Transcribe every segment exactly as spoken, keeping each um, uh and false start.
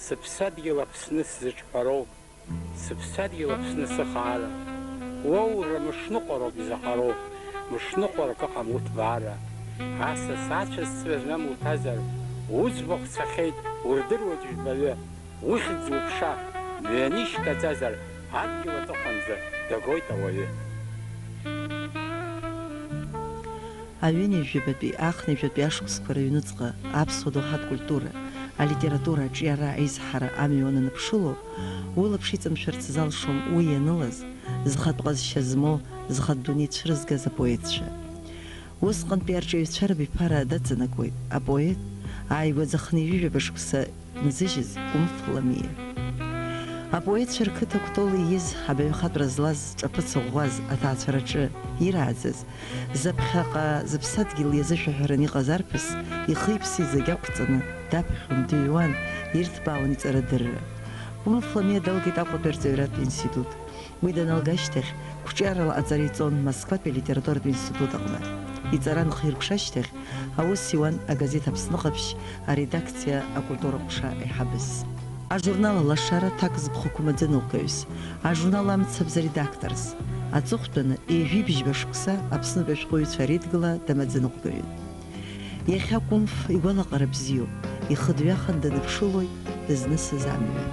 Сыԥсадгьыл Аԥсны сзыҿҳәароуп, сыԥсадгьыл Аԥсны сыхаара. Уоура мышныҟәароуп изаҳароу, мышныҟәарак ыҟам уҭбаара. Асас ацәазҵәҩа змам уҭазар, уӡбахә цахьеит, урдыруеит жәбаҩы. Ухьӡ уԥша, мҩанышьк аҵазар, адгьыл аҵыхәанӡа дагоит ауаҩы. Аҩынҩажәабатәи, ахынҩажәатәи ашықәсқәа рыҩныҵҟа аԥсуа доуҳатә культура, алитература, аҿиара, аизҳара амҩа уананыԥшыло, улаԥш иҵамшәарц залшом уи ианылаз, зхатә ҟазшьа змоу, зхатә дунеи цәырызгаз апоетцәа. Усҟантәи арҿиаҩцәа рабиԥара даҵанакуеит апоет, ааигәаӡа хынҩажәижәаба шықәса нзыжьыз Кәымф Ламиа. Апоетцәа рқыҭа Кәтол ииз, абаҩхатәра злаз, зҿаԥыц ӷәӷәаз аҭаацәараҿы ирааӡаз, заԥхьаҟа зыԥсадгьыл иазышәаҳәаран иҟаз арԥыс, ихи-иԥси зегь ақәҵаны, даԥхьон, дыҩуан, ирҭбаауан иҵарадырра. Кәымф Ламиа далгеит Аҟәатәи арҵаҩратә институт. Уи даналга ашьҭахь, қәҿиарала аҵара иҵон Москватәи алитературатә институт аҟны. Иҵара анхиркәша ашьҭахь, аус иуан агазеҭ Аԥсны Ҟаԥшь аредакциа акультура ҟәша аиҳабыс. Ажурнал Алашара аҭак зыԥхықәым аӡыноугаҩыс, ажурнал Амцабз аредакторс, аҵыхәтәаны ҩажәи бжьба шықәса Аԥснытәи ашәҟәыҩҩцәа Реидгыла дамаӡаныҟәгаҩын. Иахьа Кәымф игәалаҟара бзиоуп, ихы дҩахан даныԥшылоит, дызнысыз амҩа.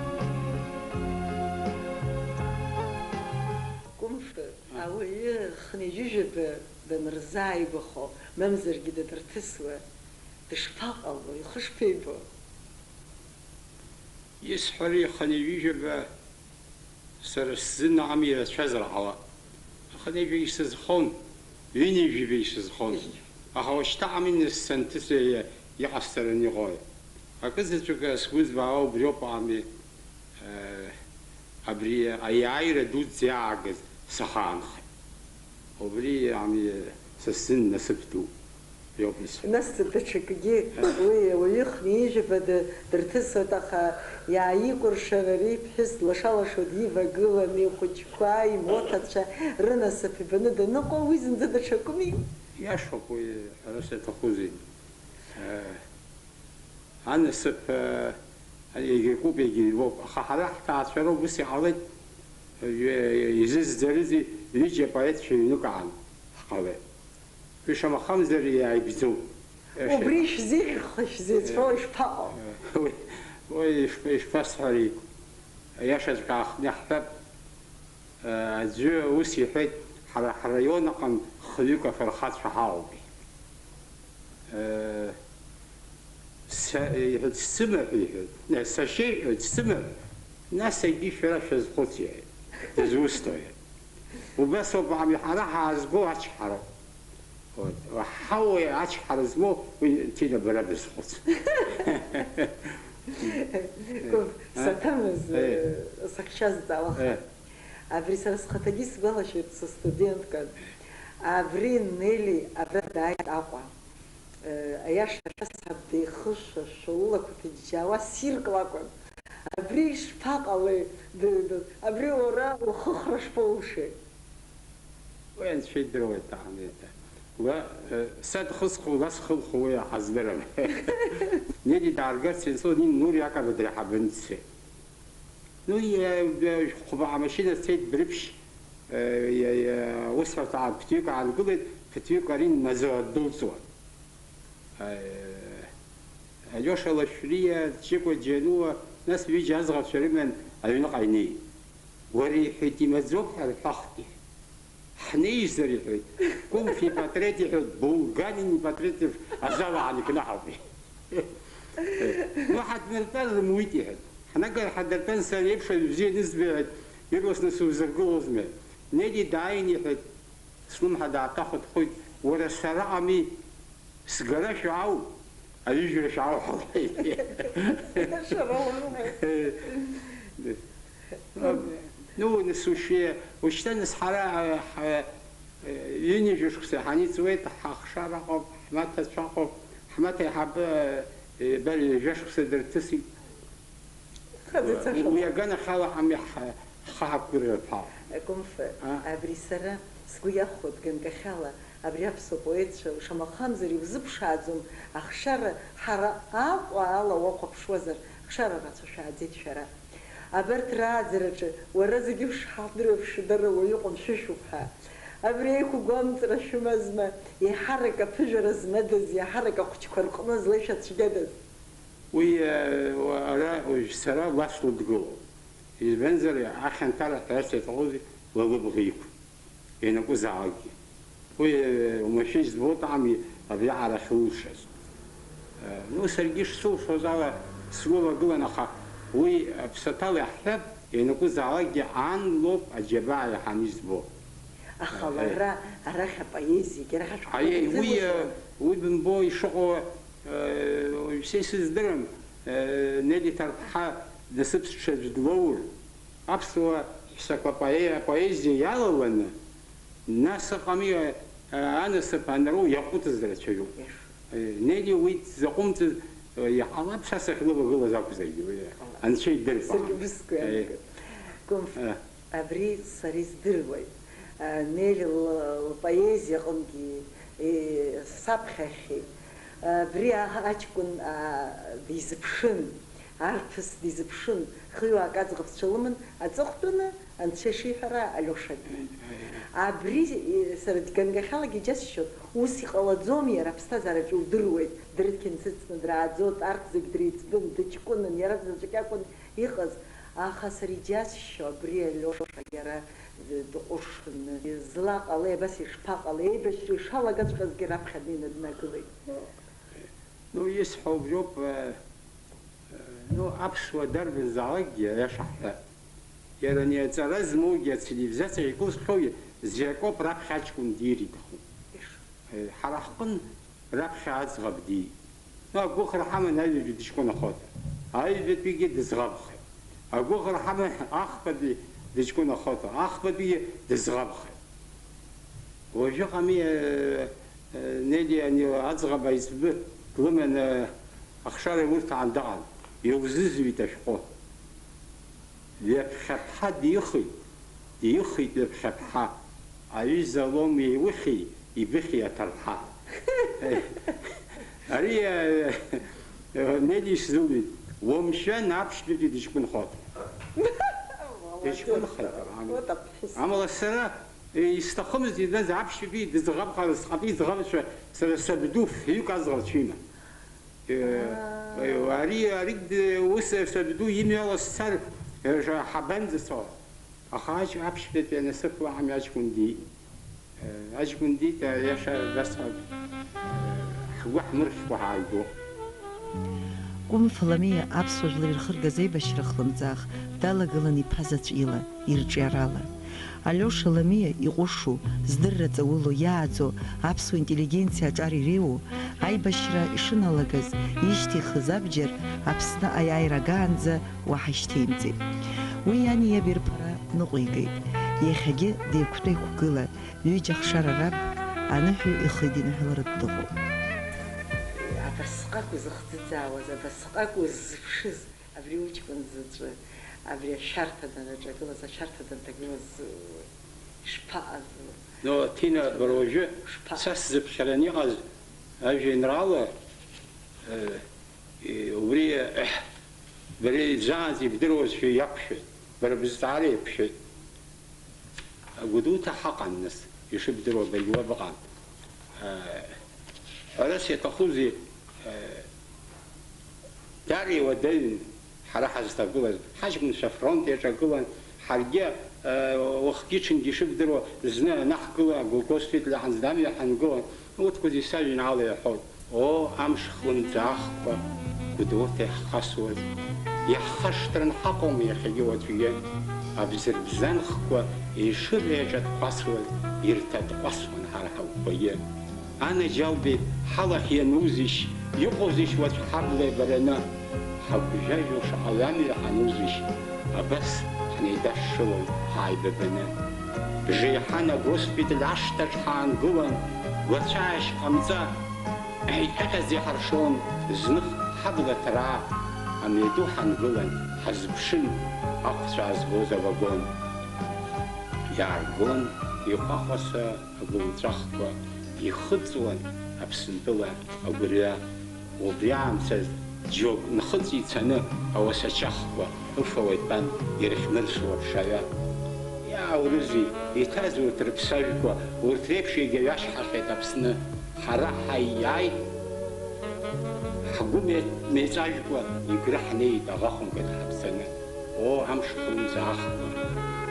Кәымф, ауаҩы хынҩажәижәаба данырзааигәахо, мамзаргьы данырҭысуа, дышԥаҟало, ихы шԥеибо? Исҳәари, хынҩажәижәаба сара сзын ами ирацәазар ҟалап. Хынҩажәа исызхон, ҩынҩажәижәаба исызхон. Аха уажәшьҭа ами нас санҭысыр иҟасҵараны иҟои? Акызаҵәык сгәы збаауа убриоуп ами, э, абри аиааира дуӡӡа иаагаз сахаанхеит. Убри ами са сзын насыԥ ду. Иоуп исҳәо. Нас даҽакгьы, уи ауаҩы хынҩажәижәаба ды-, дырҭысуеит, аха иааикәыршан ари иԥҳәыс лаша-лашо дивагылан, ихәыҷқәа, имоҭацәа рынасыԥ ибаны даныҟоу, уи зынӡа даҽакуми? Иашоуп уи, ҳәарас иаҭахузеи? Э, анасыԥ, э, егьа икуп, егьа иҩуп, аха ҳара ҳҭаацәароуп, ус иҟалеит, э, изызӡарызеи, ҩыџьа апоетцәа ҩныкаан ҳҟалеит. Шамахамзар иааигӡоуп. Убри шәзеиӷьхо шәзеицәоу ишԥаҟоу? Уи, уи ишԥ-, ишԥасҳәари? Аиашаҵәҟьа аахтны иаҳҳәап, аӡәы ус иҳәеит, ҳара ҳраион аҟны хҩык афырхацәа ҳаауп. Са, иҳәеит, сымаҳә, иҳәеит, сашьа, иҳәеит, сымаҳә, нас егьи шәара шәазхәыц, иҳәеит, дызусҭои? Убас ауп, ами, ҳара ҳаазго ачҳароуп. Вот. Ҳауеи ачҳара змоу, уи Ҭина бара базхәыц. Кәыв, саҭамыз, сахьшьазҵаауа. Абри сара схаҭагьы исгәалашәоит, сыстуденткан. Абри Нели абра дааит Аҟәа. Аиаша ҳәа саб деихышәашәо, лылақәа ҭыџьџьаауа ссирк лакәын. Абри ишԥаҟалеи? Ды-, ды-, абри уара ухыхра шԥоулшеи? Уи анцәа идыруеит, аҳмеҭа. Уа, э, са дхысхуа, ула схылхуа, уи ҳаздырам. Нели дааргарц ианцо, Нин, Нури акаба дреиҳабын дцеит. Ну, иа-, иа-, хәба амашьына цеит Брыԥшь, э, иа-, иа-, усҳәарҭа ԥҭҩык аангылеит, ԥҭҩык ари Мазоа ддәылҵуан. Э, Алиоша Лашәриа, Ҷыкәа Џьануа, нас ҩыџьа аӡӷабцәа рыман аҩныҟа инеит. Уара, иҳәеит, имаӡоуп ҳәа рҳәахт, иҳәеит. Ҳнеизар, иҳәеит, Кәымф ипатреҭ, иҳәеит, Булганин ипатреҭ азал аан икнаҳауп, иҳәеит. Уаҳа днартәар рымуит, иҳәеит. Ҳнагар ҳадыртәан, сара еиԥш аҩ бзиа анызба, иҳәеит, ирласны сузыргылозма. Нели дааин, иҳәеит, слымҳа дааҭахәыҭхәит, уара сара ами, сгара шәаау, аҩыжәра шәаау ҳәа лҳәеит. Шәара уалҳәеит. Ну, нас ушье-, ушьҭа нас ҳара, ҳа-, ҩынҩажәа шықәса ҳаниҵуеит, ҳахшара ыҟоуп, ҳмаҭацәа ыҟоуп, ҳмаҭа аиҳабы, э, бара ҩажәа шықәса дырҭысит. Хаҵа ицаша. Уи аганахьала ами ҳа-, ҳхы ҳақәгәырӷьар ҳәа. Кәымф, а? Абри сара сгәы иахәоит ганкахьала, абри аԥсуа поетцәа, шамахамзар, иузыԥшааӡом, ахшара ҳара Аҟәа ала уахәаԥшуазар, Хшара рацәа шәааӡеит шәара. Абарҭ рааӡараҿы уара зегьы ушҳадырҩаԥши, дара уаҩы ҟәымшәышәуп ҳәа. Абри аиқәгәамҵра шәымазма, еиҳарак аԥыжәара змадаз, еиҳарак ахәыҷқәа рҟны злеишәа цәгьадаз? Уи, э, ара уажә сара уа слыдгылоуп. Избанзар, ахьанҭара ҳәа иаҭахузеи, ла лыбӷа иқәын. Ианакәызаалакгьы. Уи, э, уамашәа избоит ами абриаҟара ахьылшаз. Э, ну, саргьы шсылшоз ала сгәылагылан, аха уи аԥсаҭала иаҳҳәап, ианакәызаалакгьы ан лоуп аџьабаа иаҳаны избо. Аха, э, лара арахь апоезиагьы, арахь ашәҟәқәа Аиеи, уи, э, дызусуан. Уи бымбо ишыҟоу, э, уажә са исыздырам, э, Нели Ҭарԥҳа насыԥ зҽаӡә длоур, аԥсуа ҳәсақәа апое-, апоезиа иалаланы, нас ыҟами, э, анасыԥ анроу иаҟәыҵыз рацәаҩуп. Э, Нели уи дзаҟәымҵыз, э, иҟалап, са сахьлывагылаз акәзаргьы, уи, э, Анцәа идырп. Саргьы аха. Бысгәы Э, иаанагоит. Гәымф, э. Абри сара издыруеит. Э, Нели л-, лпоезиа аҟынгьы, э, саԥхьахьеит. Абри а-, аҷкәын, а, дизыԥшын. Арԥыс дизыԥшын, хҩык аӡӷабцәа лыман, аҵыхәтәаны, анцәа ишиҳәара, Алиоша диит. Абри, е, сара дганкахьалагьы иџьасшьоит, ус иҟалаӡом, иара аԥсҭазаараҿы иудыруеит, дырқьынцыцны драаӡоит, арҭ зегь дреиҵбын, дыҷкәынан, иара заҵәык иакәын иҟаз, аха сара иџьасшьо, абри Алиоша иара, е, дҟәышны, злаҟалеи, абас ишԥаҟалеи, еибашьра ишалагаҵәҟьазгьы раԥхьа днеины днагылеит. Ну, исҳәо убриоуп, э, э, ну, аԥсуа дарбанзаалакгьы, аиаша ҳҳәап. Иара ани аҵара змоугьы ателевизациа икылзхьоу зекоуп раԥхьа аҷкәын диир иҭахуп. Э, ҳара ҳҟын раԥхьа аӡӷаб диит. Ну, агәыӷра ҳаман аҩбатәи дыҷкәын ахоҭа. Аҩбатәигьы дызӷабхеит. Агәыӷра ҳаман ахԥатәи дыҷкәын ахоҭа. Ахԥатәигьы дызӷабхеит. Уажәы ҟами, э, э, Нели ани аӡӷаб аиҵбы длыманы ахшара илырҭаан дыҟан, илзызҩит ашәҟәы. Ҩаԥхьа ԥҳа дихеит, дихеит ҩаԥхьа ԥҳа, аҩыза лом еиухьеи, ибыхьи аҭарԥҳа. Ари, э, э, Нели исзылҩит, уамшәан аԥшьбатәи дыҷкәынхоит. Дыҷкәынхеит, ам-, Вот аԥҳәыс. Амала сара Исҭахымызт, изназ аԥшьбатәи дызӷабхар, сҟатәи ӡӷабцәа сара сабду фҩык аӡӷабцәа иман. Э, Аа. Ари, ари д-, ус сабду имҩала сцар, э, ҳабанӡацо? Аха аҷ-, аԥшьбатәи анасыԥ уаҳами аҷкәын диит. Э, аҷкәын диит, аиаша дасҳәап, э, ҳгәы ҳмырхькәа ҳааигәоуп. Кәымф Ламиа аԥсуа жәлар ирхыргаз аибашьра хлымӡаах далагылан иԥа заҵә ила, ирҿиарала. Алиоша Ламиа иҟәышу, здырра ҵаулоу, иааӡо, аԥсуа интеллигенциа аҿар иреиуоу, аибашьра ишыналагаз, ишьҭихыз абџьар Аԥсны аиааира агаанӡа уаҳа ишьҭеимҵеит. Уи иани иаби рԥара ныҟәигеит. Иахьагьы деиқәтәа-еиқәгыла, ҩыџьа ахшара раб аныҳәаҩ ихы идиныҳәалартә дыҟоуп. Абасҟак узыхӡыӡаауаз, абасҟак уззыԥшыз абри уҷкәын заҵәы, абри ашәарҭа данаҿагылаз, ашәарҭа данҭагылаз, ишԥаҟаз? Но, Ҭина, бара уажәы шԥа- са сзыԥхьараны иҟаз ажәеинраала, э, Е, убри, еҳ, бара ибзаанӡа ибдыруазшәа иақәшәеит, бара бызҵаара иаԥшәеит. Гәдоуҭа ҳаҟан, нас, ишыбдыруа, баргьы уа быҟан. Е, ҳәарас иаҭахузеи, е, даара иуадаҩын ҳара ҳазҭагылаз. Ҳаҷкәынцәа афронт иаҿагылан, ҳаргьы, е, уахгьы-ҽынгьы ишыбдыруа, зны анаҳгыла, агосҭпиталь ҳанӡамҩа ҳангылан, урҭқәа зегь сажәеинраала иаҳәоит. О, амш хлымӡаахқәа, Гәдоуҭа иаҳхасуаз, иаҳхашҭран ҳаҟоума иахьагьы уаҵәгьы? Абзырбзанхқәа ешыра иаҿадҟәасуаз, ирҭадҟәасуан ҳара ҳагәқәагьы. Анаџьалбеит, ҳалахь ианузишь, иҟоузишь уаҵә ҳабла ибараны? Ҳагәжәажәо шаҟа ҩамҩа ҳанузишь, абас ҳнеидашшылон ҳааибабаны. Бжеиҳан агоспиталь ашҭаҿ ҳаангылан, лацәааишь ҟамҵа, иҟьаҟьаӡа иҳаршон, зных ҳабла ҭраа, амҩаду ҳангылан, ҳазԥшын ахәцәа аазгоз авагон. Иааргон иҟәаҟәаса агәылҵәахқәа, ихыҵуан Аԥсынтәыла агәырҩа. Убри аамҭаз Џьоук нхыҵ ицаны ауасачахқәа ыфауа итәан ирыхьнырсуа аԥшаҩа. Иааурызеи, иҭаз урҭ рыԥсажәқәа, урҭ реиԥш егьа ҩашьҳахьеит Аԥсны. Ҳара ҳаиааит, ҳгәы ме-, меҵәажәкәа Егры ҳнеит аӷа хәымга дҳаԥҵаны. Оо, амш хәымӡа ахқәа,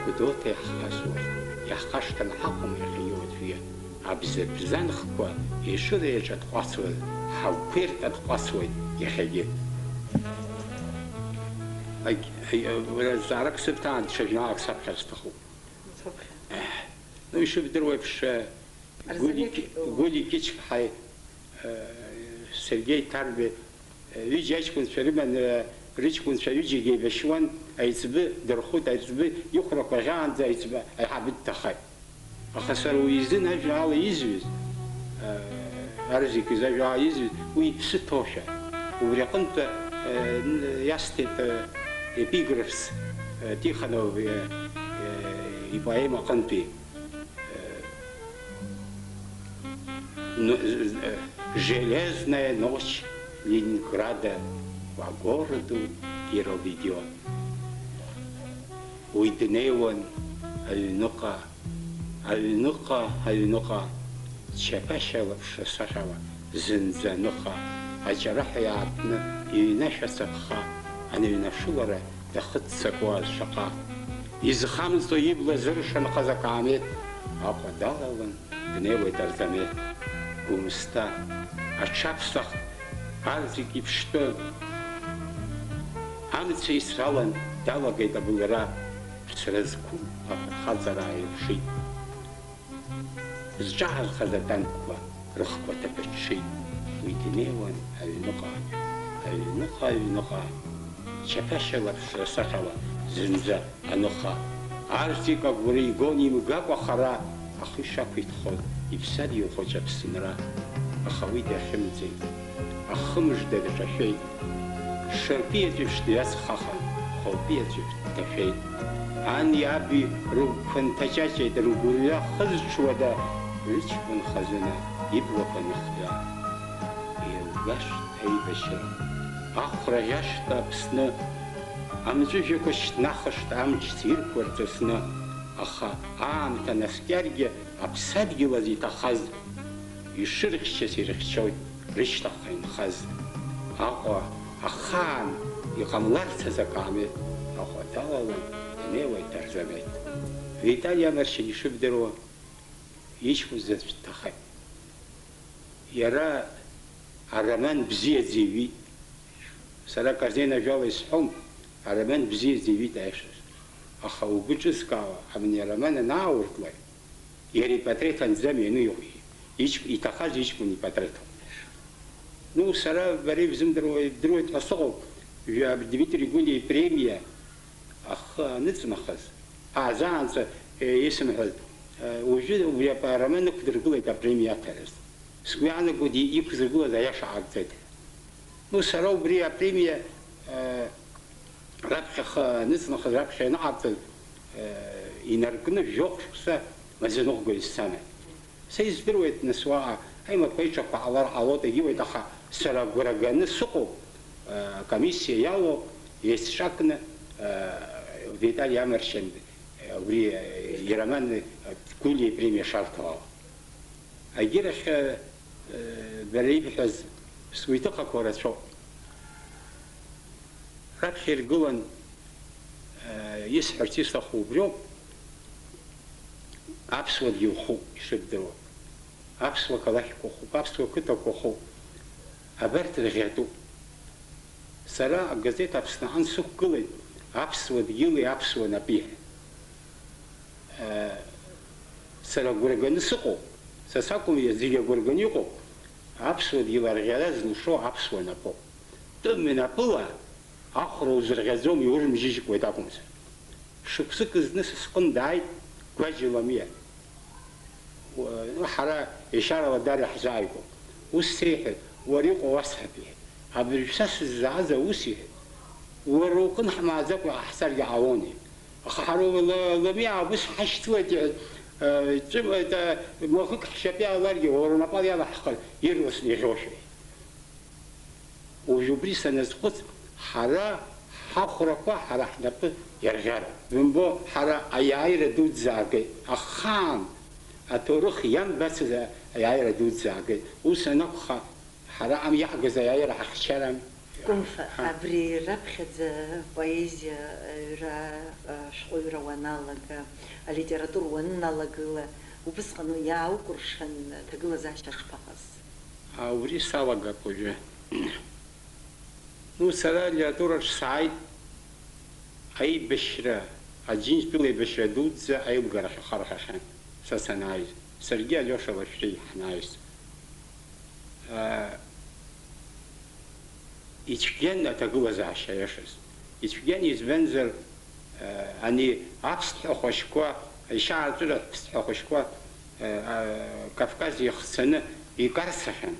Гәдоуҭа иаҳхасуаз, иаҳхашҭын ҳаҟам иахьагьы уаҵәы. Абза-бзанхқәа Ешыра иаҿадҟәацуаз, ҳагәқәа иртадҟәацуеит иахьагьы. Аг-, аг-, уара зҵаарак сыбҭаан, ҽа жәеинраалак саԥхьар сҭахуп. Саԥхьа. Ну, ишыбдыруа еиԥш, Арзамеҭ Гәли-, Гәли Кьычԥҳаи, э, Сергеи Ҭарбеи, э, ҩыџьа аҷкәынцәа рыманы, рыҷкәынцәа ҩыџьагьы еибашьуан, аиҵбы дырхәит, аиҵбы ихәрақәа ӷьаанӡа аиҵбы аиҳабы дҭахеит. Аха сара уи изын ажәа ала изҩыз, э, Арзик изы ажәа ала изҩыз, уи иԥсы ҭоушәа. Убри аҟынтә, э, н-, иасҭеит, э, епиграфс, э, Тихонов, э, э, ипоема аҟынтәи. Ну, э, железная ночь Ленинграда по городу Кирово идёт. Уи днеиуан аҩныҟа, аҩныҟа, аҩныҟа, чаԥашьа лаԥшра сахьала зынӡа аныҟа, аҷараҳәа иаартны иҩнашә ацаԥха аныҩнашылара дахыццакуаз шаҟа. Изхамҵо ибла зыршанхаз акаамеҭ Аҟәа далалан, днеиуеит Арзамеҭ. Гәымсҭа, аҽаԥсахт, Арзик иԥштәы. Амца ицралан, далагеит абылра. Ԥсра зқәым афырхаҵара ааирԥшит. Зҿаҳазхаз атанкқәа рыхқәа ҭаԥыҽҽеит. Уи днеиуан аҩныҟа, аҩныҟа, аҩныҟа, чаԥашьа лаԥшра сахьала зынӡа аныха. Арзик агәра игон имгакәа хара, ахы ишақәиҭхоз, иԥсадгьыл хәыҷы Аԥсынра. Аха уи дахьымӡеит. Ахымыжда дҿашәеит. Шырпиаҵәеиԥш дҩаҵхахан, хәылпиаҵәеиԥш дҭашәеит. Ани аби рыгәқәа нҭаҷаҷеит, ргәырҩа хызҽуада, рыҷкәын хазына иблақәа ныхҩа. Еилгашт аибашьра, ахәра ӷьашт Аԥсны, амҵәыжәҩақәа шьҭнахышт амч зирқәа рҵысны, аха аамҭа наскьаргьы аԥсадгьыл азы иҭахаз ишырхьчаз ирыхьчоит. Рышьҭахьҟа инхаз Аҟәа ахаан иҟамларц азакаамеҭ Аҟәа далалан днеиуеит Арзамеҭ. Витали Амаршьан ишыбдыруа, иҷкәын заҵә дҭахеит. Иара ароман бзиаӡа иҩит. Сара Корнеи ажәала исҳәом, ароман бзиаӡа иҩит аиашаз. Аха угәы ҿызкаауа, абни ароман анаауртлак, иара ипатреҭ анӡам иану иҟ-, иҷ-, иҭахаз иҷкәын ипатреҭ ауп. Ну, сара бара ибзымдыруа, ибдыруеит ҳәа сыҟоуп, жәа-, Дмитри Гәлиа ипремиа ахы аныҵнахыз, ҳазаанӡа, э, исымҳәаз, э, уажәы убри ароман ықәдыргылеит апремиа аҭараз. Сгәы иаанагоит, и-, иқәзыргылаз аиаша ҟарҵеит. Ну, сара убри апремиа, э, раԥхьаха аныҵнахыз, раԥхьа ианыҟарҵаз, э, инаркны жәохә шықәса мазаныҟәгаҩ сцамеит. Са издыруеит, нас, уаҟа аимакқәа иҿақәа ҟалар ҟалоит, егьиуеит, аха сара агәра ганы сыҟоуп, э, акомиссиа иалоу, еицҿакны, э, Витали Амаршьан, э, убри, э, ироман, э, Гәлиа ипремиа шарҭо ала. Агьырахь, э, бара ибҳәаз сгәы иҭыхақәо рацәоуп. Раԥхьа иргылан, э, исҳәарц исҭаху убриоуп, аԥсуа дгьыл хәуп, ишыбдыруа. Аԥсуа қалақьқәа хәуп, аԥсуа қыҭақәа хәуп. Абарҭ рӷьатәуп. Сара агазеҭ Аԥсны ансықәгылеит, аԥсуа дгьыли аԥсуа напи ҳәа. Сара агәра ганы сыҟоуп, са сакәым, зегьы агәра ганы иҟоуп, аԥсуа дгьыл арӷьара зылшо аԥсуа напоуп. Тәым напыла ахәра узырӷьаӡом, иурмжьыжькуеит акәымзар. Шықәсык зны са сҟын дааит Гәаџьа Ламиа. Уа-, ҳара ешьарала дара иаҳзааигәоуп. Ус сеиҳәеит, уара иҟоу уасҳәап, иҳәеит. Абыржә са сыззааз аус, иҳәеит, уара уҟын ҳмааӡакәа иҟаҳҵаргьы ҟалон, иҳәеит. Аха ҳара уи ла-, Ламиа ус ҳашьцылеит, иҳәеит, э, ҵәы-, э, махәык ҳшьапы иааларгьы, уара унапала иалаҳхыр, ирласны иӷьошәа, иҳәеит. Уажә убри саназхәыц, ҳара ҳахәрақәа ҳара ҳнапы иарӷьароуп. Бымбо, ҳара аиааира дуӡӡа аагеит. Ахаан аҭоурых иамбацыз аиааира дуӡӡа аагеит. Ус анакәха, ҳара ам иаҳгаз аиааира ҳахьчарам. Кәымфа, ҳа. Абри раԥхьаӡа поезиа аҩра, ашәҟәыҩра уаналага, алитература уаналагыла, убысҟан иааукәыршан аҭагылазаашьа шԥаҟаз? А, убри салагап уажәы. Ну, сара алитератураҿ сааит аибашьра, Аџьынџьтәыла аибашьра дуӡӡа аилгарахь ахархәахьан са санааиз. Саргьы Алиоша Лашәриеи ҳнааиз. Ицәгьан аҭагылазаашьа, аиашаз. Ицәгьан, избанзар, ани аԥсҭҳәа хәашьқәа, ишьаарҵәыратә ԥсҭҳәа хәашьқәа, Кавказ иахцаны икарцахьан.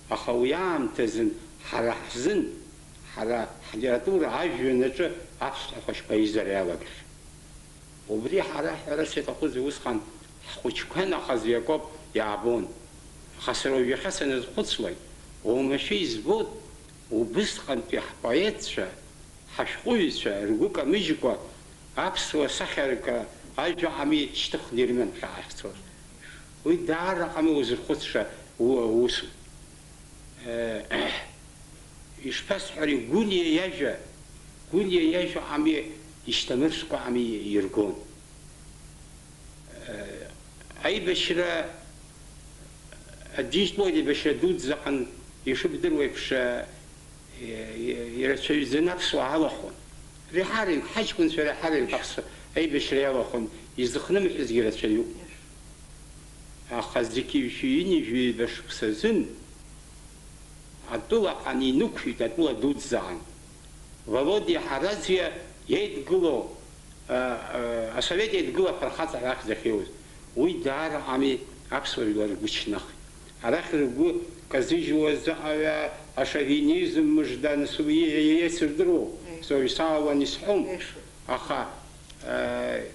Аха уи аамҭазын ҳара ҳзын, ҳара ҳлитература ажәҩан аҿы аԥсҭҳәа хәашьқәа аизара иалагахьан. Убри ҳара ҳҳәарас иаҭахузеи, усҟан ҳхәыҷқәа нахыс иакоуп иаабон. Аха сара уажәахьа саназхәыцлак, уамашәа избоит убысҟантәи ҳпоетцәа, ҳашәҟәыҩҩцәа ргәы камыжькәа аԥсуа сахьаркыра ажәа ами шьҭыхны ирыман ҳәа ахьцоз. Уи даара ҟами узырхәыцша у-, усуп. Э, ишԥасҳәари, Гәлиа иажәа, Гәлиа иажәа ами ишьҭамыршәкәа ами иргон. Э, аибашьра, Аџьынџьтәылатә еибашьра дуӡӡаҟан, ишыбдыруа еиԥш, э, ирацәаҩӡаны аԥсуаа алахәын. Реиҳараҩык, ҳаҷкәынцәа реиҳараҩык аԥсуа аибашьра иалахәын, изыхнымҳәызгьы рацәаҩуп. Аха зқьи жәшәи ҩынҩажәи ҩба шықәсазын атәылаҟан инықәшәеит, атәыла дуӡӡаҟан. Володиа Ҳаразиа иеидгылоу, а, а, асовет еидгыла афырхаҵа ҳәа ахьӡ ахьиоуз, уи даара ами аԥсуа жәлар ргәы чнахит. Арахь ргәы казыжьуа заҟаҩы ашовинизм мыжда анцәа иеицырдыруоу, Еи. Соуи саауан исҳәом, Еи, шу. Аха, э,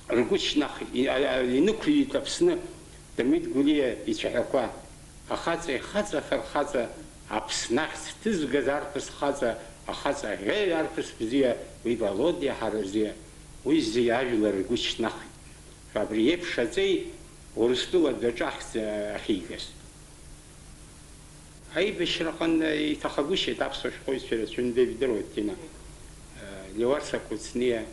ргәы чнахит, и-, а-, а-, инықәҩит Аԥсны Дырмит Гәлиа ицәаҳәақәа. Ахаҵа ихаҵа афырхаҵа, Аԥсны ахьӡ ҭызгаз арԥыс хаҵа, ахаҵа аӷьеҩ арԥыс бзиа, уи Володиа Ҳаразиа, уи зегьы ажәлар ргәы чнахит. Абри еиԥш аҵеи Урыстәыла адәаҿы ахьӡ ахьигаз. Аибашьраҟны иҭахагәышьеит аԥсуа шәҟәыҩҩцәа ирацәаҩны, дыжәдыруеит, Ҭина. Леуарса Кәыҵниа,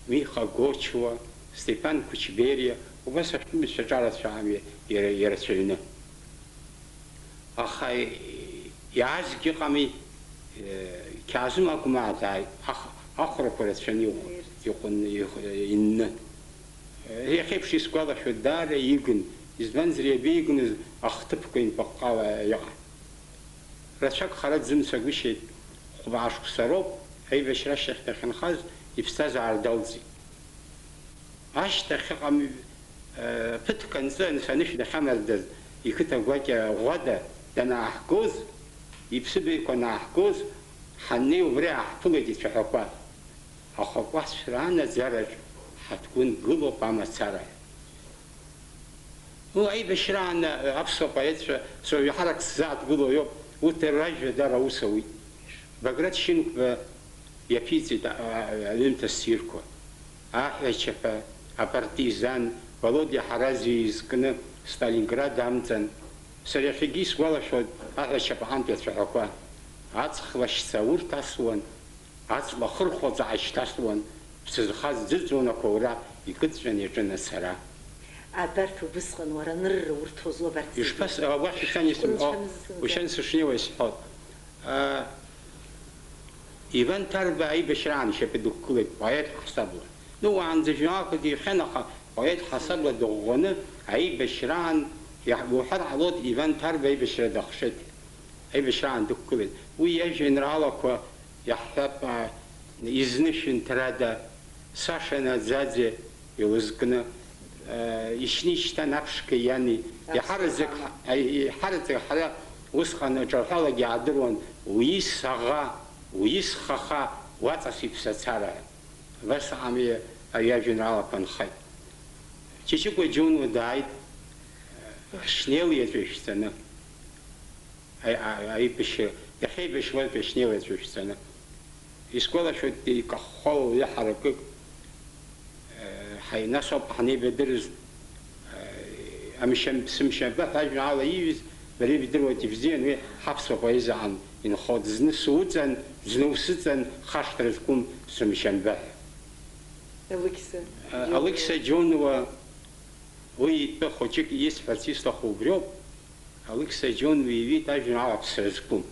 Миха Гочуа, Степан Кучбериа, убас ашәҟәыҩҩцәа ҿарацәа ами иара, ирацәаҩны. Аха иаазгьы ыҟами, Қьаазым Агәмаа дааит, ах-, ахәрақәа рацәаны иҟ-, иҟәын-, иҟ-, инны. Иахьеиԥш исгәалашәоит, даара игын, избанзар, иабеигымыз ахҭыԥқәа инапыҟҟала иҟан. Рацәак хара дзымцагәышьеит, хәба шықәса роуп аибашьра ашьҭахь дахьынхаз иԥсҭазаара далҵит. Ашьҭахь ыҟами, э, ԥыҭк анҵы анышә дахьамардаз, иқыҭа гәакьа ӷәӷәада данааҳгоз, иԥсыбаҩқәа анааҳгоз, ҳаннеи убри ааҳԥылеит ицәаҳәақәа. Ахәақәацәра анаӡараҿ ҳаҭгәын гылоуп амацара. Уи аибашьраан аԥсуа поетцәа, сара еиҳарак сзааҭгыло иоуп, урҭ ражәа дара аус ауит. Баграт Шьынқәба иаԥиҵеит, а, а, аҩымҭа ссирқәа. Аҳәачаԥа, апартизан, Володиа Ҳаразиа изкны Сталинград амҵан. Сара иахьагьы исгәалашәоит аҳәачаԥа аҟынтәи ацәаҳәақәа. Аҵх лашьца урҭ асуан, аҵла хырхәаӡа аашьҭасуан, ԥсы зхаз ӡыӡон ақәаура, икыдҵәан иаҿын ацара. Абарҭ убысҟан уара анырра урҭоз уабарҭ зегьы? Ишԥас-, а, уахь ушьҭан исым-, о, Шәымцәамзызынӡа. Ушьҭан сышнеиуа исҳәот. А, Иван Ҭарба аибашьраан ишьапы дықәгылеит, поет ҳасабла. Ну, уаанӡа жәҩанқәагьы ихьан, аха поет ҳасабла дыӷәӷәаны аибашьраан, иаҳ-, уҳәар ҟалоит, Иван Ҭарба аибашьра дахшеит. Аибашьраан дықәгылеит. Уи иажәеинраалақәа иаҳҳәап, а, изны шәынҭрада, Саша Наӡаӡе илызкны, а, ишьны ишьҭан аԥшқа иани, иаҳараӡак, а, иаҳараӡак ҳара усҟан аҿарҳәалагьы иаадыруан, уис аӷа, уис хаха, уаҵас иԥсацара. Абас ами ари ажәеинраалақәа нхеит. Ҷыҷыкәа Џьонуа дааит, Шнел иаҵәа ишәҵаны. Аи-, аи-, аибашьра, иахьеибашьуаз шәышнеиуеит шәышәҵаны. Исгәалашәоит, икахәхәа уаҩы ҳаракык, ҳаи-, нас ауп ҳанеибадырыз, амшьам-, сымшьамба ҳәа ажәеинраала ииҩыз, бара ибдыруеит ибзиан уи ҳаԥсуа поезиаҟны инхо, зны суҵан, зны усыҵан, хашҭра зқәым сымшьамба ҳәа. Алықьса Џьонуа. Алықьса Џьонуа, уи итәы хәыҷык исҳәарц исҭаху убриоуп. Алықьса Џьонуа иҩит ажәеинраала Ԥсра зқәым.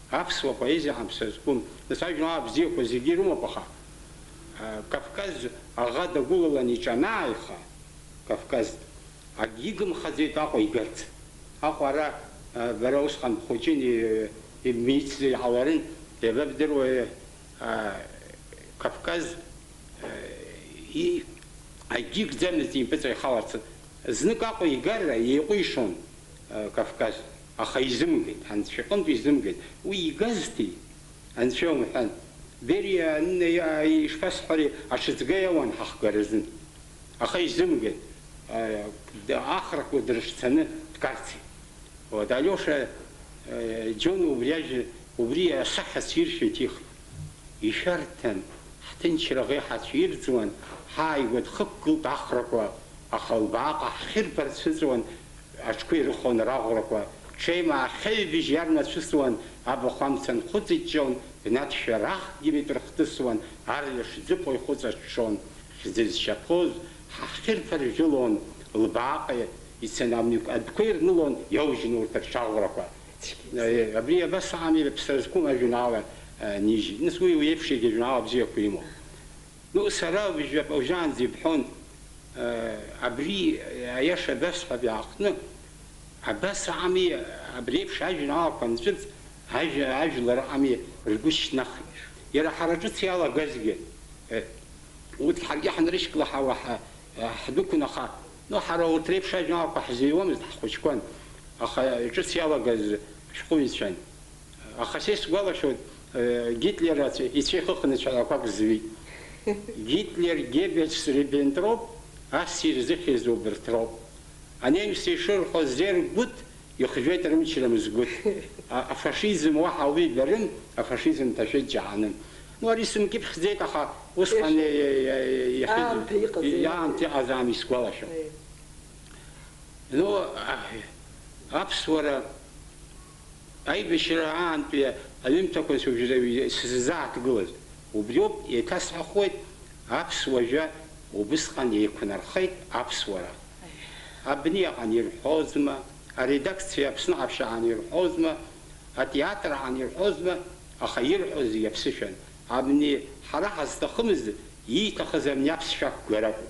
Аԥсуа поезиаҟны Ԥсра зқәым. Нас ажәеинраала бзиақәа зегьы ирымоуп, аха, а, Кавказ аӷа дагәылалан иҿанааиха, Кавказ, акгьы игымхаӡеит Аҟәа игарц. Аҟәа ара, а, бара усҟан бхәыҷын, и-, имицны иҟаларын, иабабдыруеи, а, Кавказ, а, и-, акгьы игӡамызт импыҵа ихаларц. Знык Аҟәа игар еиҟәишон, а, Кавказ, аха изымгеит, анцәа иҟынтә изымгеит. Уи игазҭи? Анцәа умҳәан. Бериа, ишԥасҳәари, аҽыҵга иауан ҳахгаразын. Аха изымгеит, а, д-, ахрақәа дрышцаны дкарцеит. Вот, Алиоша, э, Џьон убри ажәа, убри асахьа сиршәеит ихы. Ишәарҭан, ҳҭынчра ӷеҳацә ирӡуан, ҳааигәа дхықәгылт ахрақәа, аха лбааҟа ҳхьырԥар дцәыҵуан, аҽқәа ирыхон раӷәрақәа. Ҽеим аахьеҩбыжь иарнацәысуан, абахә амца нхәыҵыҷҷон, бнаҭшәа рахгьы митә рыхҭысуан, арҩаш ӡыԥуа ихәыҵаҽҽон. Хьӡы зшьапоз ҳахьырԥар жәылон, лбааҟа ицаны амҩа адәқәа ирнылон, иоужьын урҭ рҽаӷәрақәа. Э, абри абас ами Ԥсра зқәым ажәеинраала, э, нижьит. Нас уи, уи еиԥш егьи ажәеинраала бзиақәа имоуп. Ну, сара уажәы, уажәаанӡа ибҳәон, э, абри, э, аиаша абасҳәап иаахтны, абас ами, абри еиԥш ажәеинраалақәа анҵәырҵ, ажә-, ажәлар ами ргәы шьҭнахит. Иара ҳара ҿыц иалагазгьы, э, урҭ ҳаргьы ҳанрышьклаҳауа ҳа-, э, ҳдәықәын, аха, ну, ҳара урҭ реиԥш ажәеинраалақәа ҳзыҩуамызт, ҳхәыҷқәан. Аха ҿыц иалагаз шәҟәыҩҩцәан. Аха са исгәалашәоит, э, Гитлер ацәа-, ицәа ихыхны цәаҳәақәак зҩит. Гитлер, Геббельс, Риббентроп, ас ирзыхьыз убырҭ роуп. Анемс ишырҳәо, sehr gut, ихжәеит рымчра мызгәыҭ. А-, афашизм уаҳа уи ибарым, афашизм ҭашәеит џьаҳаным. Ну, ари сымкьыԥхьӡеит, аха усҟан, иа-, иа-, иа-, иахьыз-, аамҭа иҟаз, иа-, аамҭа иҟазаам исгәалашәо. Аи. Ну, а-, аԥсуара Аибашьра аантәи аҩымҭақәа сыжәра-, сыззааҭгылаз, убриоуп, еиҭасҳәахуеит, аԥсуа жәа убысҟан еиқәнархеит аԥсуара. Абни аҟан ирҳәозма, аредакциа Аԥсны ҟаԥшьаан ирҳәозма, атеатр аҟан ирҳәозма, аха ирҳәо зегь аԥсышәан. Абни ҳара ҳазҭахымыз, ииҭахыз абни аԥсшәа ақәгара акәын.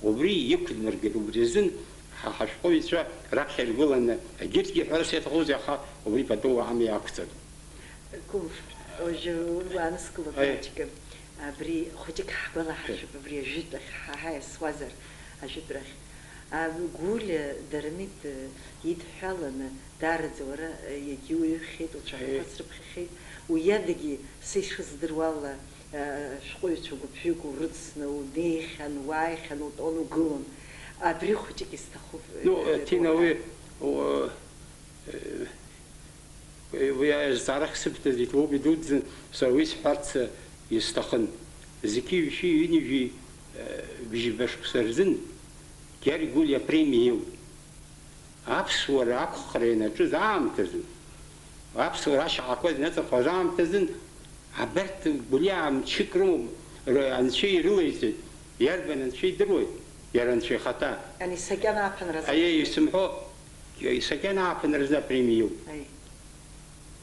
Убри иқәдмыргеит, убри азын ҳа ҳашәҟәыҩҩцәа раԥхьа иргыланы, егьырҭгьы ҳәарас иаҭахузеи, аха убри пату ами ақәҵатәуп. Гәымшәа, уажәы уи уааныскылап, аиеи, маҷк. Абри хәыҷык ҳгәалаҳаршәап, абри ажәытә ахь ҳа ҳаиасуазар, ажәытәрахь. А, Гәлиа Дырмит, э, идҳәаланы, даараӡа уара, э, иагьуаҩхьеит, уцәаҳәақәа, аиеи, срыԥхьахьеит, уи адагьы, са ишыздыруала, э, шәҟәыҩҩцәа гәыԥҩык урыцны унеихьан, уааихьан, утәон, угылон. Абри хәыҷык исҭахуп, э, ну, э, Ҭина, уҳәа. Уи, у-, э, Уи азҵаара ахьсыбҭаз иҭоуп идуӡӡан, сара уи сҳәарц исҭахын. Зқьи жәшәи ҩынҩажәи, э, бжьба шықәса рзын Гьаргь Гәлиа апремиа иоуит. Аԥсуара ақәхра ианаҿыз аамҭазын, аԥсуара ашьаҟақәа инаҵахоз аамҭазын, абарҭ Гәлиа мчык рымоуп, р-, анцәа ирылеиҵеит. Иарбан анцәа идыруеит? Иара анцәа ихаҭа. Ани сакьан ааԥынразы. Аиеи, исымҳәо, сакьан ааԥынразы апремиа иоуп. Аиеи.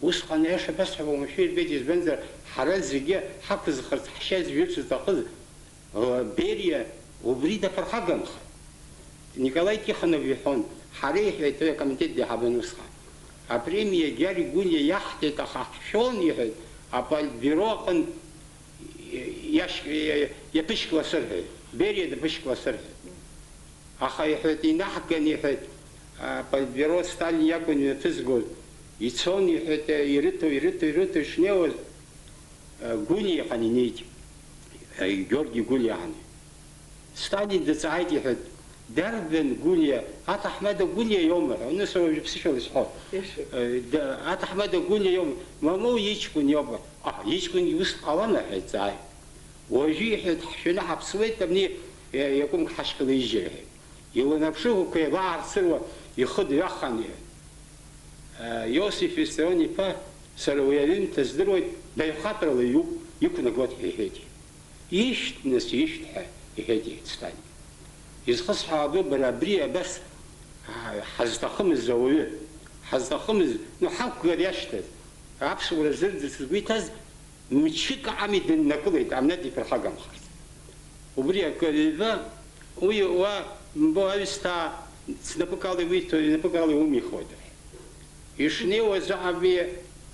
Усҟан аиаша басҳәап, уамашәа ирбеит, избанзар, ҳара зегьы ҳақәызхырц ҳшьа зҩырц зҭахыз, э, Бериа убри даԥырхагамхеит. Николаи Тихонов иҳәон, ҳара, иҳәеит, уи акомитет деиҳабын усҟан. Апремиа Гьаргь Гәлиа иаҳҭеит, аха ҳшәон, иҳәеит, аполитбюро аҟынтә иашь-, иаԥышькласырҳәеит, Бериа даԥышькласырҳәеит. Аха, иҳәеит, инаҳган, иҳәеит, аполитбюро Сталин иакәын имҩаԥызгоз. Ицон, иҳәеит, ирыҭо, ирыҭо, ирыҭо ишнеиуаз, Гәлиа иҟан инеит, Георги Гәлиа иҟан. Сталин дҵааит, иҳәеит, Дарбан Гәлиа? Аҭаҳмада Гәлиа иоума ҳәа, нас уажәы ԥсышәала исҳәо. Иашоуп. Э, да, аҭаҳмада Гәлиа иоума? Мамоу иҷкәын иоума? А, иҷкәынгьы ус дҟалама ҳәа иҵааит. Уажәы иҳәеит, ҳшәаны ҳаԥсуеит, абни, э, иакәымк ҳашьклеижьыр ҳәа. Иланаԥшыгақәа еибаарцыруа ихы дҩахан, иҳәеит. Э, Иосиф Виссарион-иԥа, сара уи аҩымҭа здыруеит, даҩхатәрала иҩуп, иқәнагоит ҳәа иҳәеит. Ишьҭ, нас, ишьҭ ҳәа иҳәеит Ецҭан. Изхысҳәаауа бара абри абас, а, ҳазҭахымыз ауаҩы, ҳазҭахымыз, ну, ҳақәгар иашьҭаз, аԥсуара зырӡырц згәы иҭаз, мчык ами дыннакылеит, амна диԥырхагамхарц. Убри акы ҩба, уи уа, мбо, аҩсҭаа, снапык ала иуиҭо, инапык ала иумихуеит. Ишнеиуаз аҟами,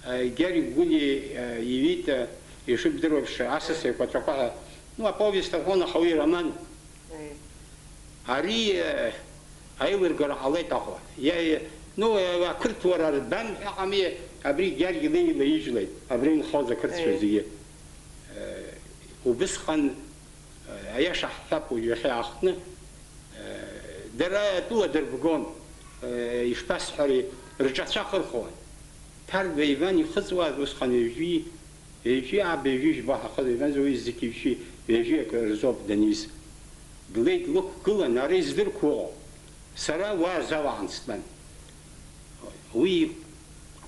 э, Гьаргь Гәлиа, э, иҩит, э, ишыбдыруа еиԥш, асас еиқәаҵәақәа ҳәа. Ну, аповест аҳәон, аха уи роман. Аи. Ари, э, аилыргара ҟалеит аҟәа. Иа-, иа-, ну, э, ақырҭуара рбан ҳәа аҟами, абри Гьаргь леилаижьлеит, абри инхоз ақырҭцәа Аи. зегьы. Э, убысҟан Аиаша ҳҳәап, уажә иахьа аахтны, дара атәыла дырбгон, ишԥасҳәари, рҿацәа хырхуан. Ҭарба Иван ихыҵуаз усҟан ҩажәи, ҩажәи ааба, ҩажәи жәба ҳахыҵуан, Иван Зауи зегьы ҩажәи, ҩажәи акы рзоуп даниз. Длеит, лықәгылан, ара издырқәо ыҟоуп. Сара уа азал аан стәан. Уи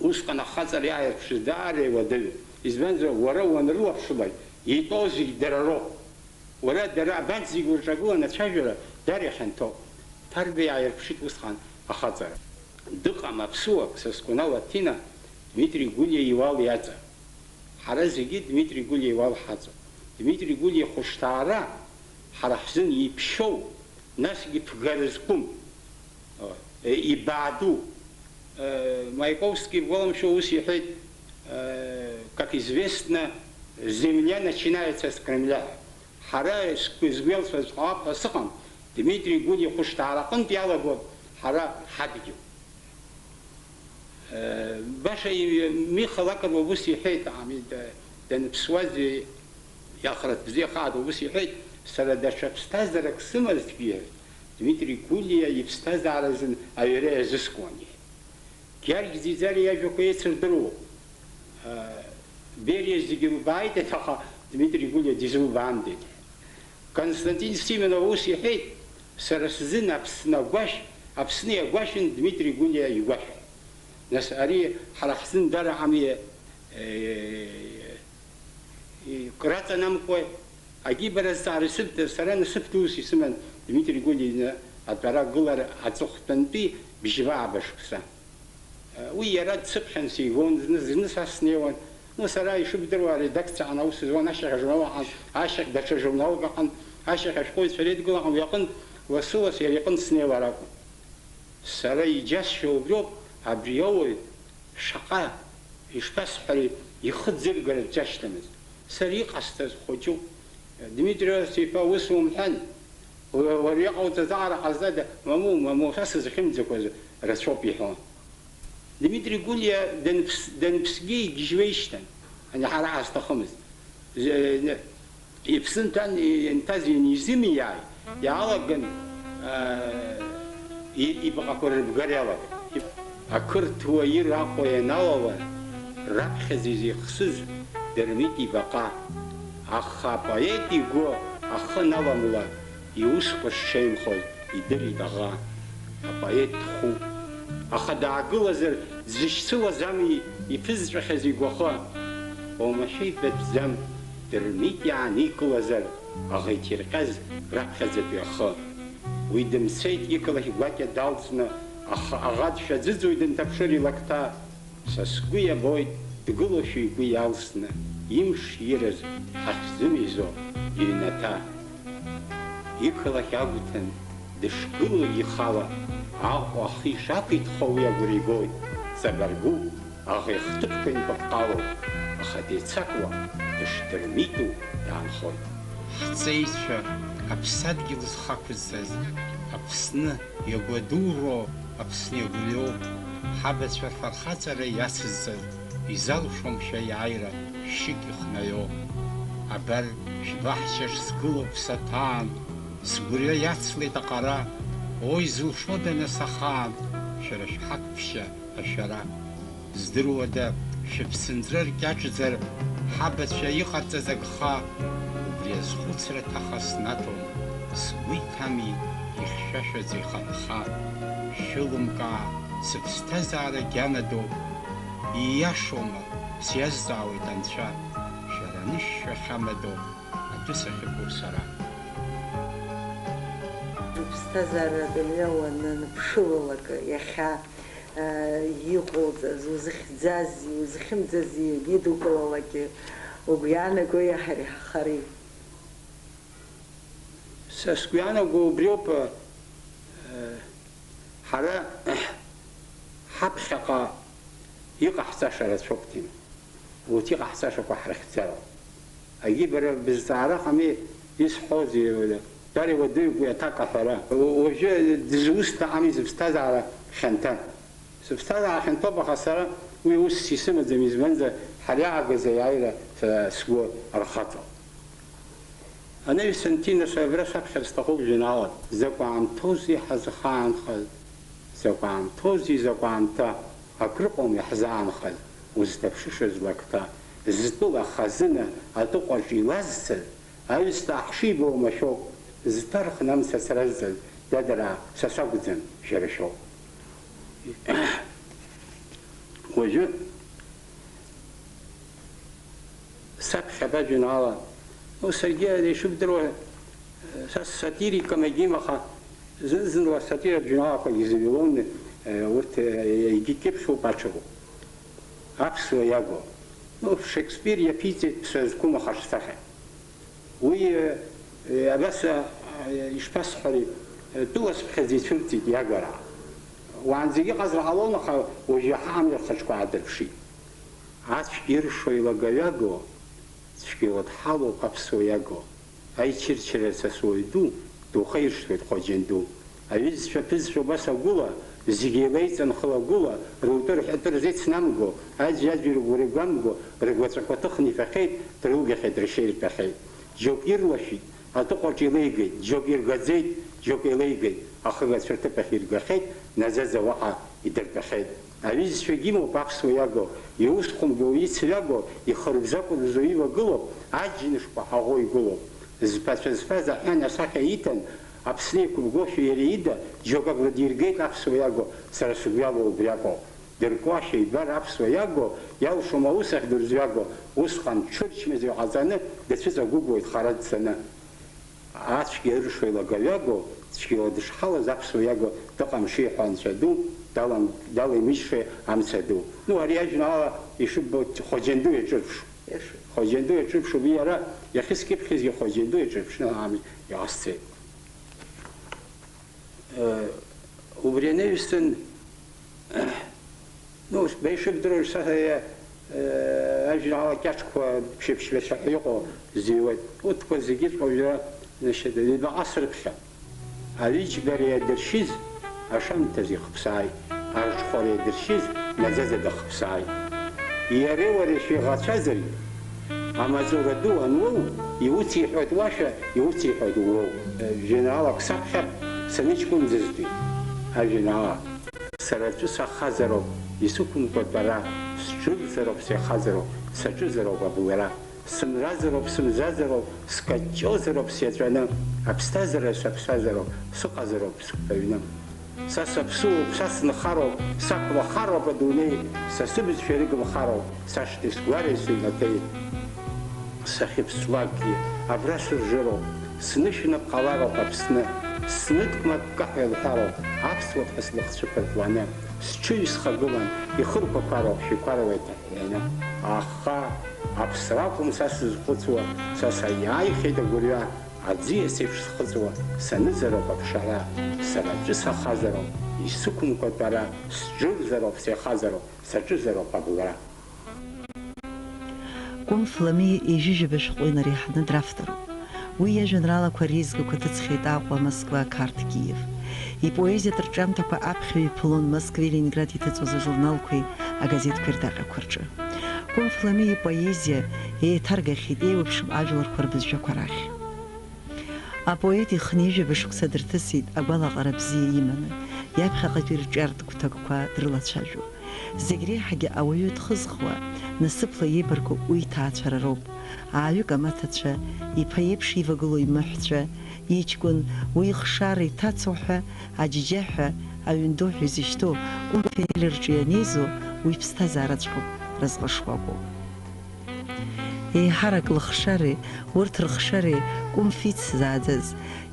усҟан ахаҵара иааирԥшыз даара иуадаҩуп. Избанзар, уара уанрылаԥшлак, итәоу зегь дара роуп. Уара, дара, абанҭ зегь урҿагыланы ацәажәара даара ихьанҭоуп. Ҭарбеи ааирԥшит усҟан ахаҵара. Дыҟам аԥсуак, са сгәанала, Ҭина, Дмитри Гәлиа иуал иаҵа. Ҳара зегьы Дмитри Гәлиа иуал ҳаҵоуп. Дмитри Гәлиа ихәышҭаара ҳара ҳзын иԥшьоу, насгьы ԥгара зқәым, э, ибааду. Э, Маиковски игәаламшәо ус иҳәеит, э, как известно, земля начинается с Кремля. Ҳара сгәы, изгәалсуаз ҟалап ҳәа сыҟам, Дмитри Гәлиа ихәышҭаара аҟынтә иалагоит ҳара ҳадгьыл. Э, баша и-, Миха Лакоба ус иҳәеит, ами, да-, даныԥсуаз, и-, иахраҭ бзиа хааду ус иҳәеит, сара даҽа ԥсҭазаарак сымазҭгьы, Дмитри Гәлиа иԥсҭазааразын аҩра иазыскуан, иҳәеит. Гьаргь Ӡиӡариа иажәақәа еицырдыруоуп. Э, Бериа зегьы лбааит, аха Дмитри Гәлиа дизылбаандеит. Константин Симонов ус иҳәеит, сара сзын Аԥсны агәашә, Аԥсны иагәашәын Дмитри Гәлиа игәашә. Нас ари ҳара ҳзын дара ами, э, краҵанамкуа, агибара зҵаара исыбҭаз, сара насыԥ дус исыман Дмитри Гәлиа иҩны атәара гылара аҵыхәтәантәи бжьба ааба шықәса. Уи иара дсыԥхьан сигон, зны, зны са снеиуан. Ну, сара ишыбдыруа, аредакциаҟны аус зуан, ашьҭахь ажурнал аҟан, ашьҭахь даҽа журналк аҟан, ашьҭахь ашәҟәыҩҩцәа реидгыла аҟан, уи аҟынтә лассы-ласс иара иҟынтә снеилар акәын. Сара иџьасшьо убриоуп, абри ауаҩ шаҟа, ишԥасҳәари, ихы ӡыргара дшашьҭамыз. Сара иҟасҵаз хәыҷуп. Дмитри Иосиф-иԥа, ус умҳәан, уа-, уара иҟауҵаз аҟара ҟазҵада? Мамоу, мамоу, са сызхьымӡақәаз рацәоуп, иҳәон. Дмитри Гәлиа данԥс-, данԥсгьы игьежьуеишьҭан, ани ҳара ҳазҭахымыз. З-, иԥсы нҭан, инҭаз инизымиааит, иаалаган, аа, и-, ибаҟақәа рыбгара иалагеит. Ақырҭуа ир Аҟәа ианалала, раԥхьаӡа изихсыз Дырмит ибаҟа. Аха апоет игәы ахы аналамла, иусқәа шҽеимхоз идырит аӷа. Апоет дхәуп. Аха даагылазар, дзышьцылаз ами иԥызҵәахьаз игәахы. Оумашәа ибатәӡам Дырмит иааникылазар, аӷа иҭирҟьаз раԥхьаӡатәи ахы. Уи дымцеит, иқалақь гәакьа далҵны, аха аӷа дшәаӡыӡуеит дынҭаԥшыр илакҭа. Са сгәы иабоит, дгылоушәа игәы иалсны, имш ираз ҳахьзымизо иҩнаҭа. Иқалақь агәҭан дышгылоу ихала, Аҟәа ахы ишақәиҭхо уи агәра игоит, ҵабыргуп, аӷа ихҭыԥқәа инпыҟҟалоуп, аха деицакуа, дышдырмиту даанхоит. Ҳҵеицәа, аԥсадгьыл зхақәызҵаз, Аԥсны иагәадуроу, Аԥсны иагәлиоу, ҳабацәа рфырхаҵара иацызҵаз, изалшом шәа иааира шәшьык ихнаҩо. Абар, шәбаҳчаҿ сгылоуп саҭаан, сгәырҩа иацлеит аҟара, Уи зылшода нас ахаан, шәара шәҳақәԥшьа ашәара? Здыруада, шәыԥсынҵры ркьаҿзар, ҳабацәа иҟарҵаз агха? Убри азхәыцра ҭаха снаҭом, сгәы иҭами ихьшәашәаӡа иханха. Шәылымкаа, сыԥсҭазаара гьанадоуп, ииашоума, сиазҵаауеит анцәа, шәара анышә шәахьамадоу атәы сахьықәу сара. Уԥсҭазаара адунеи уананԥшылалак, иахьа, а, иҟоуҵаз, узыхьӡази, узхьымӡази идукылалакгьы, угәы иаанаго иаҳариҳахари? Са сгәы иаанаго убриоуп, а, ҳара ҳаԥхьаҟа иҟаҳҵаша рацәоуп, Ҭина. Урҭ иҟаҳҵашақәа ҳрыхьӡароуп. Агьи бара бызҵаара ҟами, исҳәозеи, дара иуадаҩуп уи аҭак аҳәара. У-, уажәы дызусҭа ами зыԥсҭазаара хьанҭа. Сыԥсҭазаара хьанҭоуп, аха сара уи усс исымаӡам, избанзар, ҳара иаагаз аиааира са сгәы архаҵом. Анаҩсан, Ҭина, сара абра саԥхьар сҭахуп жәеинраалак. Закә аамҭоузеи ҳазхаанхаз, закә аамҭоузеи, закә аамҭа, акрыҟоума иаҳзаанхаз, узҭаԥшышаз лакҭа, зтәыла хазына атыҟәаҿ илазцаз, аҩсҭаа ҳшибо уамашәоуп, зҭархны амца сразҵаз, дадраа, са сакәӡам, шәара шәоуп. Уажәы саԥхьап ажәеинраала. Ну, саргьы ишыбдыруа, са сатирикым егьим, аха зны-зынла асатиратә жәеинраалақәагьы завелонны, урҭ егьи кьыԥхьуп, аҽакуп. Аԥсуа иагу. Ну, Шекспир иаԥиҵеит ԥсра зқәым ахаҿсахьа. Уи, э, э, абас, э, ишԥасҳәари, э, тәыласԥхьаӡа ицәырҵит иагара. Уаанӡагьы иҟазар ҟалон, аха уажә иаҳа амҩа рхаҿқәа аадырԥшит. Ацәгьа иршо илагаҩаго, цәгьала дҳалоуп аԥсуа иаго. Аичырчыраз асуаҩ ду, духеиршҭуеит Хоџьан ду. Аҩызцәа ԥызшәа убас агәыла, зегьы еилеиҵан хыла-гәыла, рутәы рҳәатәы рзеицнамго, аӡәи-аӡәи рыгәра игәамго, ргәаҵәақәа ҭыхны ифахьеит, дрылгахьеит, ршьа иртәахьеит. Џьоук ирлашәит, атыҟәаҿ илеигеит, џьоук иргаӡеит, џьоук еилеигеит, ахыгацәа рҭыԥахь иргахьеит, наӡаӡа уаҟа идыртәахьеит. Аҩызцәагьы имоуп аԥсуа иаго, иусхәымго, ицҩаго, ихырбзакәырбзо ивагылоуп, аџьнышқәа ҳаӷоу игылоуп. Зԥацәа зфаз аҳәан асахьа иҭан, Аԥсны иқәыбгошәа иара ида, џьоук агәра диргеит аԥсуа иаго, сара сыгәҩало убри акоуп. Дыркуашәа ибар аԥсуа иаго, иалшом аус ахь дырзҩаго, усҟан дҽырчмазаҩ ҟаҵаны, дацәыҵагәыгәуеит хара дцаны. Ацәгьа ыршо илагаҩаго, цәгьала дышҳалаз аԥсуа иаго дыҟам шиҳәо анцәа ду, далам-, далаимыжьшеи амца ду. Ну, ари ажәеинраала ишыббо Хоџьан ду иаҿырԥшуп. Иашоуп. Хоџьан ду иаҿырԥшуп, уи иара иахьыскьыԥхьызгьы Хоџьан ду иаҿырԥшны ами иҟасҵеит. Э, убри анаҩсан, ну, бара ишыбдыруа, са, э, э, ажәеинраала кьаҿқәа ԥшьба-ԥшьбацәа ҳәа иҟоу зыҩуеит. Урҭқәа зегьыҵәҟьа уажәы, значит, ҩбаҟа срыԥхьап. Аҩыџьбареи адыршьыз ашамҭаз ихыԥсааит, арҽхәареи адыршьыз наӡаӡа дахыԥсааит. Иареи уареи шәеиӷацәазаргь, амаҵура ду ануоу, иуциҳәоит уашәа, иуциҳәоит ууоу. Жәеинраалак саԥхьап, саныҷкәынӡазтәи ажәеинраала. Сара аҵәы сахазароуп, исықәымкәа тәара, сџырзароуп, сеихазароуп, саҿызароуп абылра. Сымразароуп, сымзазароуп, скаҷҷозароуп сиаҵәаны, аԥсҭазаара саԥсазароуп, сыҟазароуп сықәԥаҩны. Са саԥсуоуп, са сынхароуп, сақәлахароуп адунеи, са сыбызшәа ирыгымхароуп, сашҭеи сгәареи сыҩнаҭеи. Сахьыԥслакгьы абра сыржыроуп, снышәынтә ҟалароуп Аԥсны, сныдкма аккаҳәа илҳәароуп, аԥсуа ԥҳәыс лыхцәы ԥыртланы, сҽыҩ схагылан, ихырқәақәароуп, шәиқәаруеит. Аха аԥсра акәым са сызхәыцуа, са саиааихьеит агәырҩа, аӡиас еиԥш схыҵуа, санызароуп аԥшаҳәа, сара аҵәы сахазароуп, исықәымкәа тәара, сџырзароуп, сеихазароуп, саҿызароуп абылра. Кәым Фламиа ижәижәаба шәҟәы инареиҳаны дравторуп. Уи иажәеинраалақәа реизгақәа ҭыҵхьеит Аҟәа, Москва, Қарҭ, Киев. Ипоезиатә рҿиамҭақәа аԥхьаҩ иԥылон Москвеи Ленинград иҭыҵуаз ажурналқәеи агазеҭқәеи рҭаҟьақәа рҿы. Кәым Фламиа ипоезиа еиҭаргахьеит еиуеиԥшым ажәларқәа рбызшәақәа рахь. Апоет ихынҩажәаба шықәса дырҭысит агәалаҟара бзиа иманы, иаԥхьаҟатәи рҿиаратә гәҭакқәа дрылацәажәо. Зегь реиҳагьы ауаҩы дхызхуа, насыԥла еибарку уи иҭаацәара роуп. Ааҩык амаҭацәа, иԥа иеиԥш ивагылоу имаҳәцәа, иҷкәын, уи ихшара иҭацоу ҳәа, аџьџьаҳәа, аҩн ду ҳәа изышьҭоу Кәымф Ели рҿы ианеизо, уи ԥсҭазаараҵәҟьоуп разҟы шкәакәоу. Еиҳарак лыхшареи, урҭ рыхшареи Кәымф ицзааӡаз,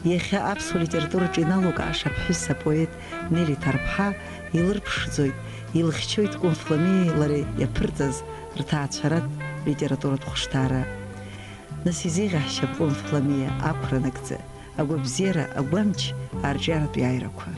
иахьа аԥсуа литератураҿы иналукааша аԥҳәыс апоет Нели Ҭарԥҳа илырԥшӡоит, илыхьчоит Кәымф Ламиеи лареи иаԥырҵаз рҭаацәаратә литературатә хәышҭаара. Нас изеиӷьаҳшьап Кәымф Ламиа ақәра нагӡа, агәабзиара, агәамч, арҿиаратә иааирақәа.